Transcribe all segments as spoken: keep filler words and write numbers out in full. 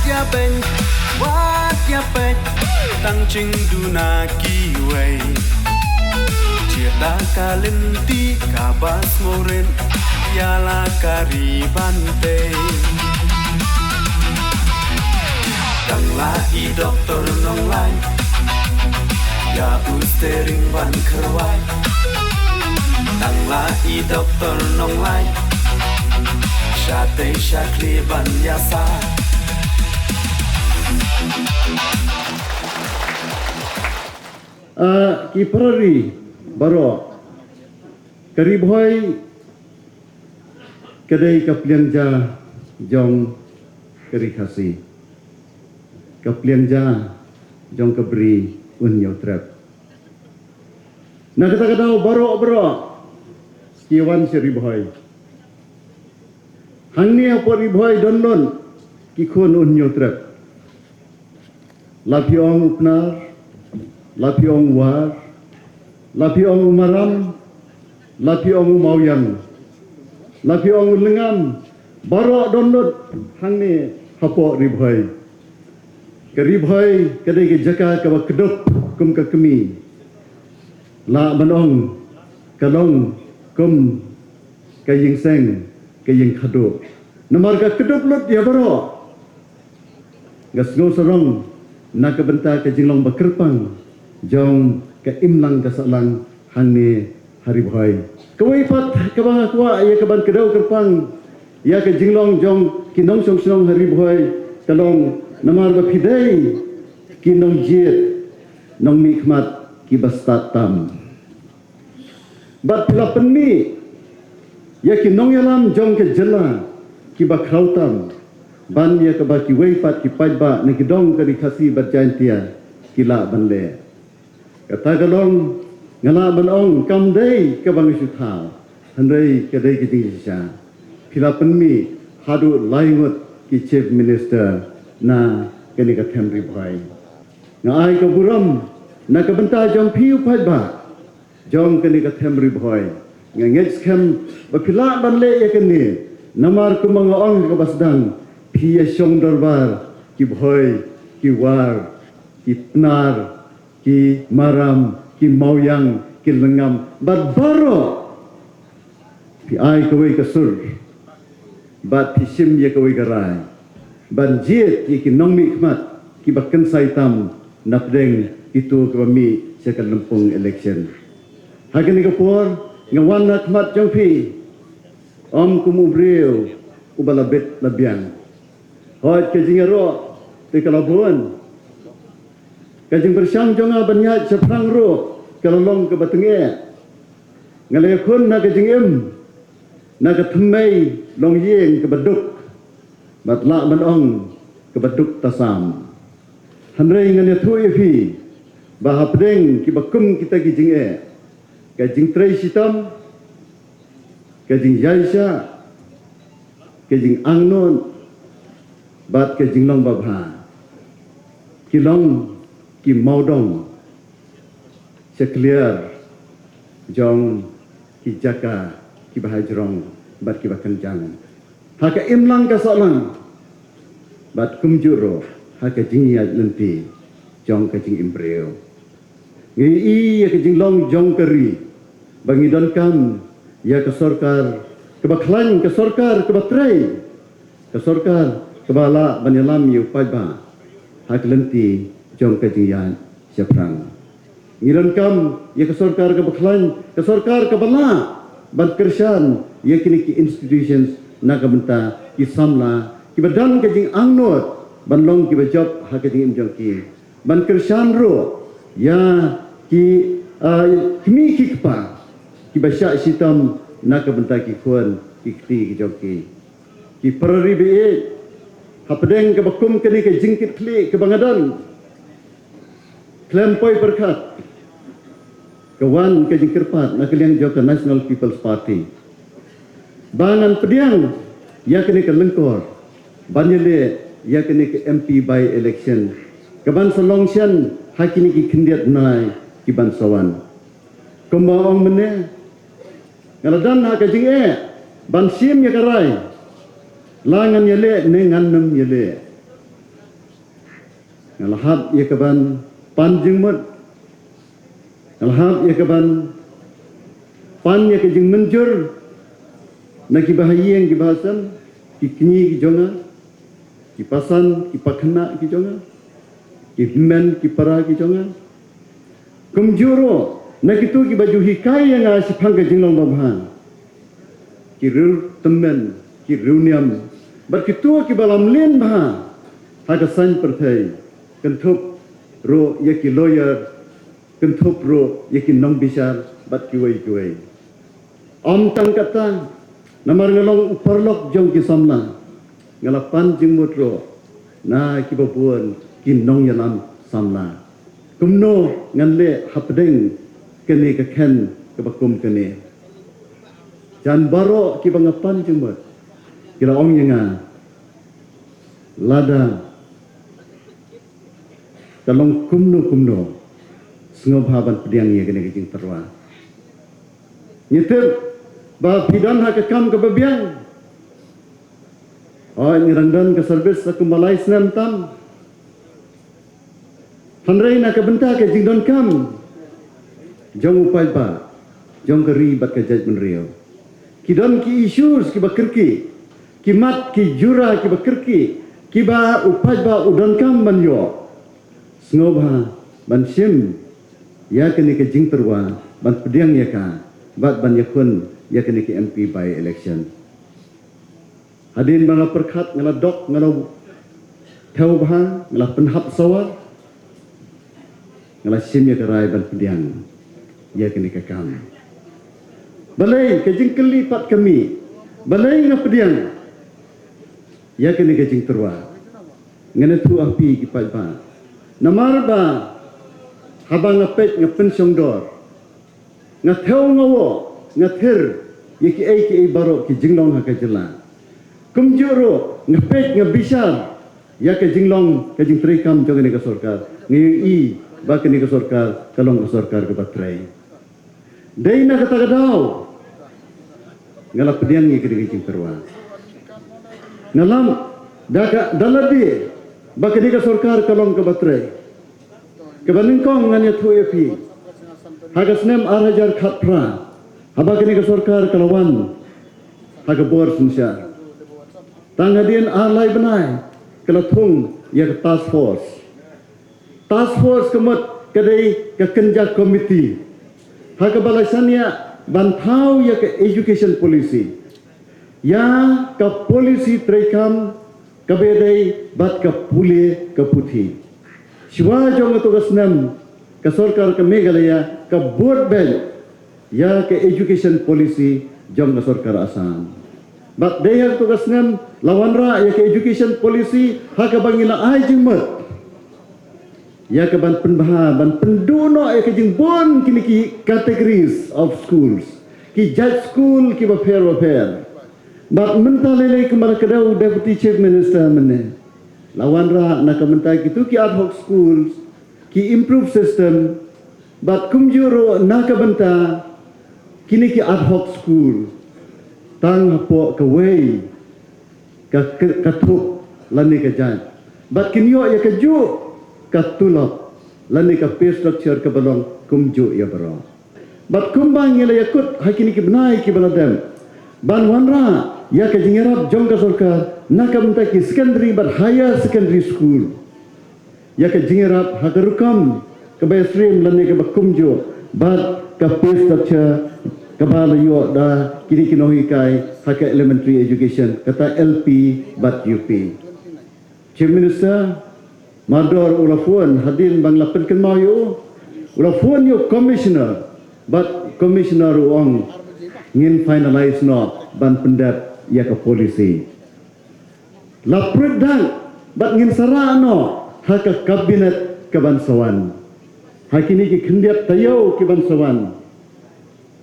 Ïa beng, wat ïa peit, tang jingduna kiwei. Jia da ka lynti kaba sngewrit, ïa la ka ri ban tei. Tang la i doktor Nonglait, ïa u steering ban kyrwai. Tang la i doktor Nonglait, shatei shakhli ban ïasa. Ah, ki para ri baroh, ka Ri Bhoi ka dei ka pliang ja jong ka Ri Khasi, ka pliang ja jong ka Bri u Hynñiewtrep. Na kata ka daw baroh baroh ki wan sha Ri Bhoi. Hangne hapoh Ri Bhoi don don ki khun u Hynñiewtrep. La phi ong u Pnar, la phi ong u War, la phi ong u Maram, la phi ong u Mawiang, la phi ong u Lyngngam, baroh don lut hangne hapoh Ri Bhoi. Ka Ri Bhoi ka dei ka jaka kaba kdup kum ka kmie. Lah ban ong ka long kum ka ïing seng, ka ïing khadduh. Namar ka kdup lut ïa baroh. Nga sngew sarong na ka bynta ka jinglong ba kyrpang jong ka imlang ka sahlang hangne ha Ri Bhoi. Kawei pat kaba nga kwah ïa ka ban kdew kyrpang ïa ka jinglong jong ki nongshong shnong ha Ri Bhoi ka long namar ba phi dei ki nongjied, nongmihkhmat kiba stad tam. Bad phi la pynmih ïa ki nongïalam jong ka jylla kiba khraw tam, ban ïa kaba kiwei pat ki paidbah na ki dong ka Ri Khasi bad Jaintia ki lah ban leh. Kata ka long, nga lah ban ong kam dei kaba nga shu thaw, hynrei ka dei ka jingshisha. Phi la pynmih haduh lai ngut ki Chief Minister na kane ka them Ri Bhoi. Nga ai ka burom na ka bynta jong phi u paidbah jong kane ka them Ri Bhoi. Nga ngeit skhem ba phi lah ban leh ïa kane, namar kumba nga ong ha kaba sdang, phi ïa shong dorbar ki Bhoi, ki War, ki Pnar, ki Maram, ki Mawiang, ki Lyngngam bad baroh. Phi ai kawei ka sur bad phi shim ïa kawei ka rai ban jied ïa ki nongmihkhmat kiba kynsai tam na pdeng kito kiba mih sha ka lympung election. Ha kane ka por nga wan ha khmat jong phi, ym kum u briew uba la bit la biang. Hooid, ka jingïaroh te ka la bun. Ka jingpyrshang jong nga ban ïaid shaphrang ruh ka la long kaba tyngeh. Nga la ïakhun na ka jingim, na ka thymmei longïing kaba duk, bad lah ban ong kaba duk tasam. Hynrei ngan ïathuh ïa phi ba hapdeng kiba kum kita ki jingeh, ka jingtrei shitom, ka jingïaishah, ka jingangnud bad ka jinglong babha ki long ki mawdong sha kliar jong ki jaka kiba hajrong bad kiba kynjang ha ka imlang ka sahlang, bad kumjuh ruh ha ka jingïaid lynti jong ka jingim briew. Ngi ïohi ïa ka jinglong jong ka ri ba ngi donkam ïa ka sorkar kaba khlaiñ, ka sorkar kaba trei, ka sorkar kaba lah ban ïalam ïa u paidbah ha ka lynti jong ka jingïaid shaphrang. Ngi donkam ïa ka sorkar kaba khlaiñ, ka sorkar kaba lah ban kyrshan ïa kine ki institutions na ka bynta ki samla kiba don ka jingangnud ban long kiba jop ha ka jingim jong ki. Ban kyrshan ruh ïa ki, ah, kmie ki kpa kiba shah shitom na ka bynta ki khun ki kti ki jong ki. Ki para ri ba ïeit, hapdeng kaba kum kane ka jingkitkhlieh kaba nga don, khlem poi pyrkhat ka wan ka jingkyrpad na ka liang jong ka National People's Party ba ngan pdiang ïa kane ka lyngkor ban ïaleh ïa kane ka M P by election kaban sa long shen ha kine ki khyndiat bnai kiban sa wan. Kumba ong mynne, nga la don ha ka jingeh ban shim ïa ka rai la ngan ïaleh ne ngan nym ïaleh. Nga la hap ïa ka ban pan jingmut. Nga la hap ïa ka ban pan ïa ka jingmynjur na ki bahaïing ki bahasem, ki kñi ki jong nga, ki pasan ki pakhynnah ki jong nga, ki hynmen ki para ki jong nga. Kumjuh ruh na kito kiba ju hikai ïa nga shaphang ka jinglong babha, ki riew tymmen, ki riew niam, bad kito kiba lamlen bha ha ka saiñ pyrthei, kynthup ruh ïa ki lawyer, kynthup ruh ïa ki nongbishar bad kiwei kiwei. Ym tang katta, namar nga long u paralok jong ki samla, nga la pan jingmut ruh na kiba bun ki nongïalam samla. Kumno ngan leh hapdeng kane ka khein kaba kum kane? Jan baroh kiba nga pan jingmut ki la ong ïa nga, lada ka long kumno kumno, sngewbha ban pdiang ïa kane ka jingtyrwa. Ngi tip ba phi don ha ka kam kaba biang. Hooid, ngi dang don ka service sa kumba lai snem tam. Hynrei na ka bynta ka jingdonkam jong u paidbah, jong ka ri bad ka jaitbynriew, ki don ki issues kiba kyrkieh, ki mat ki jura kiba kyrkieh, kiba u paidbah u donkam ban ïoh. Sngewbha ban shim ïa kane ka jingtyrwa ban pdiang ïa ka bad ban ïakhun ïa kane ka M P by election. Hadien ba nga la pyrkhat, nga la dok, nga la thew bha, nga la pynhap sawar, nga la shim ïa ka rai ban pdiang ïa kane ka kam. Balei, ka jingkylli pat ka mih, balei nga pdiang ïa kane ka jingtyrwa? Ngan ïathuh ha phi ki paidbah. Namar ba haba nga peit, nga pynshongdor, nga thew, nga wad, nga thir ïa kiei kiei baroh ki jinglong ha ka jylla. Kumjuh ruh nga peit, nga bishar ïa ka jinglong ka jingtreikam jong kane ka sorkar, nga ïohi ba kane ka sorkar ka long ka sorkar kaba trei. Dei na kata ka daw nga la pdiang ïa kane ka jingtyrwa. Nga lam da ka, da lade ba kane ka sorkar ka long kaba trei. Kaba nyngkong ngan ïathuh ïa phi, ha ka snem ar hajar khatphra, haba kane ka sorkar ka la wan ha ka bor synshar, tang hadien ar lai bnai ka la thung ïa ka task force. Task force ka mut ka dei ka kynja committee, ha kaba la shaniah ban thaw ïa ka education policy, ïa ka policy treikam kaba ïadei bad ka pule ka puthi. Shuwa jong kato ka snem, ka sorkar ka Meghalaya ka bud beit ïa ka education policy jong ka sorkar Assam. Bad dei ha kato ka snem la wanrah ïa ka education policy, ha kaba ngi la ai jingmut ïa ka ban pynbha, ban pynduh noh ïa ka jingbun kine ki categories of schools, ki jait skul kiba pher bapher. Bad mynta lei lei kumba la kdew u Deputy Chief Minister mynne, la wanrah na ka bynta kito ki ad hoc schools, ki improve system, bad kumjuh ruh na ka bynta kine ki ad hoc school, tang hapoh kawei ka, ka, ka thup lane ka jait, bad kin ïoh ïa kajuh ka tulop lane ka pay structure kaba long kumjuh ïa baroh. Bad kumba ngi la ïakut ha kine ki bnai kiba la dep, ban wanrah ïa ka jingïarap jong ka sorkar na ka bynta ki secondary bad higher secondary school, ïa ka jingïarap ha ka rukom kaba ïasyriem lane kaba kumjuh bad ka pay structure kaba la ïoh da kine ki nonghikai ha ka elementary education, kata L P bad U P. Chief Minister, mardor u la phone, hadien ba nga la pynkynmaw ïa u, u la phone ïa u Commissioner, bad Commissioner u ong, ngin finalize noh ban pyndep ïa ka policy. La pruit dak bad ngin sa rah noh ha ka cabinet kaban sa wan. Ha kine ki khyndiat taïew kiban sa wan,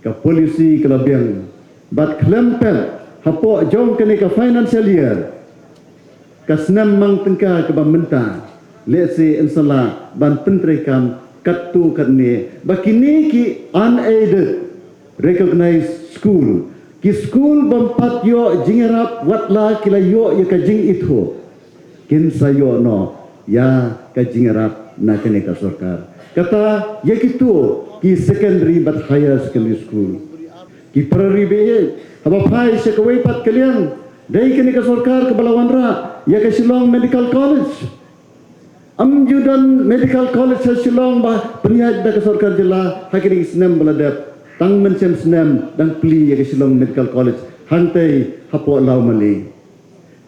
ka policy ka la biang, bad khlem pep hapoh jong kane ka financial year, ka snem mang tyngka kaba mynta, lehse yn sa lah ban pyntreikam katto katne ba kine ki unaided recognized school, ki skul bym pat ïoh jingïarap wat la ki la ïoh ïa ka jingithuh, kin sa ïoh noh ïa ka jingïarap na kane ka sorkar. Kata ïa kito ki secondary bad higher secondary school. Ki para ri baieit, haba phai sha kawei pat ka liang, dei kane ka sorkar kaba la wanrah ïa ka Shillong Medical College. Ym ju don Medical College ha Shillong ba pynïaid da ka sorkar jylla ha kine ki snem ba la dep. Tang mynshem snem dang plie ïa ka Shillong Medical College hangtei hapoh Lawmali.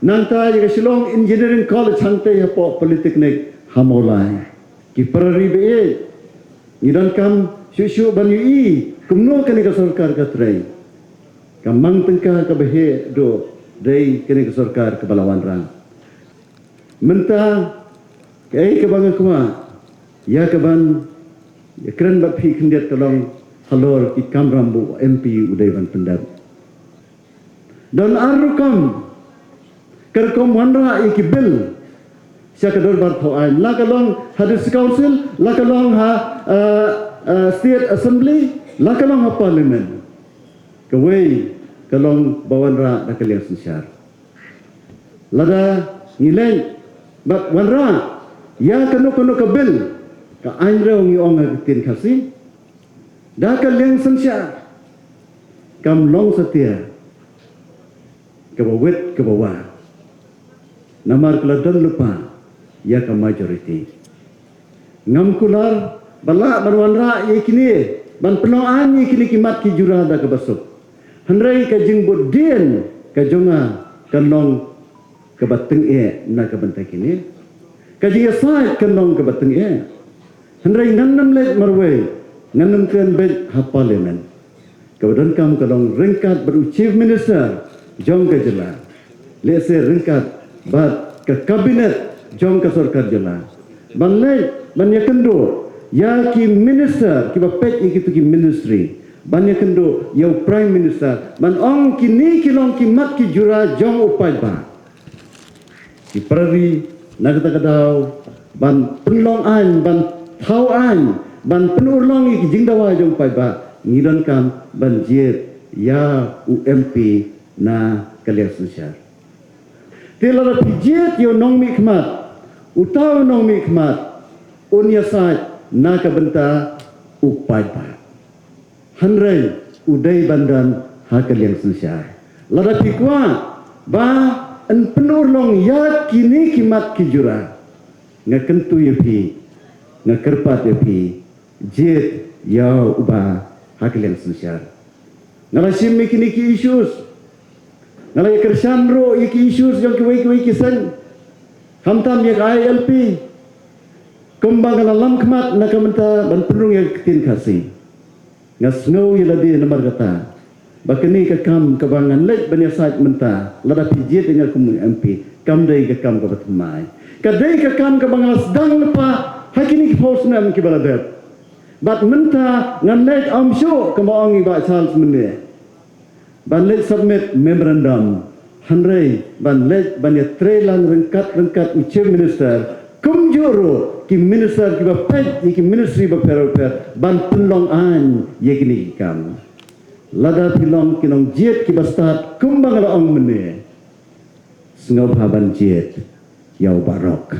Nangta ïa ka Shillong Engineering College hangtei hapoh Polytechnic ha Mawlai. Ki para ri baieit, ngi donkam shuh shuh ban ïohi kumno kane ka sorkar ka trei. Ka mang tyngka kaba heh duh, dei kane ka sorkar kaba la wanrah. Mynta kaei kaba nga kwah ïa kaban ïakren bad phi khyndiat ka long halor ki kamram ba u M P u dei ban pyndep. Don ar rukom, ka rukom wanrah ïa ki bill sha ka dorbar thaw aiñ, la ka long ha District Council, la ka long ha, eh, eh, State Assembly, la ka long ha Parliament. Kawei ka long ba wanrah da ka liang synshar. Lada ngi leit bad wanrah ïa kano kano ka bill, ka aiñ ruh ngi ong ha ka ktien Khasi, da ka liang synshar, kam long satia kaba wit kaba wah. Namar ka la don lypa ïa ka majority. Ngam kular ba lah ban wanrah ïa kine, ban pynlong aiñ ïa kine ki mat ki jura da kaba suk. Hynrei ka jingbud dien ka jong nga kan long kaba tyngeh na ka bynta kine. Ka jingïasaid kan long kaba tyngeh. Hynrei ngan nym leit marwei, ngan nym kren beit ha Parliament. Kaba donkam ka long ryngkat bad u Chief Minister jong ka jylla, lehse ryngkat bad ka Cabinet jong ka sorkar jylla, ban leit ban ïakynduh ïa ki minister kiba peit ïa kito ki ministry, ban ïakynduh ïa u Prime Minister, ban ong kine ki long ki mat ki jura jong u paidbah. Ki para ri, na kata ka daw, ban pynlong aiñ, ban thaw aiñ, ban pynurlong ïa ki jingdawa jong u paidbah, ngi donkam ban jied ïa u M P na ka liang synshar. Te lada phi jied ïa u nongmihkhmat, uta u nongmihkhmat un ïasaid na ka bynta u paidbah. Hynrei u dei ban don ha ka liang synshar. Lada phi kwah ba yn pynurlong ïa kine ki mat ki jura, nga kyntu ïa phi, nga kyrpad ïa phi, jied ïa u bah ha ka liang synshar. Nga la shim ïa kine ki issues, nga la ïa kyrshan ruh ïa ki issues jong kiwei kiwei ki seng, khamtam ïa ka I L P. Kumba nga la lam khmat na ka bynta ban pynrung ïa ka ktien Khasi, nga sngew ïa lade namar kata ba kane ka kam kaba ngan leit ban ïasaid mynta, lada phi jied ïa nga kum u M P, kam dei ka kam kaba thymmai. Ka dei ka kam kaba nga la sdang lypa ha kine ki phew snem kiba la dep. Bad mynta ngan leit, ym shuh, kumba ong i Bah Charles mynne, ban leit submit memorandum, hynrei ban leit ban ïatreilang ryngkat ryngkat u Chief Minister, kumjuh ruh ki minister kiba peit ïa ki ministry bapher bapher, ban pynlong aiñ ïa kine ki kam. Lada phi long ki nongjied kiba stad kumba nga la ong mynne, sngewbha ban jied ïa u Bah Rock.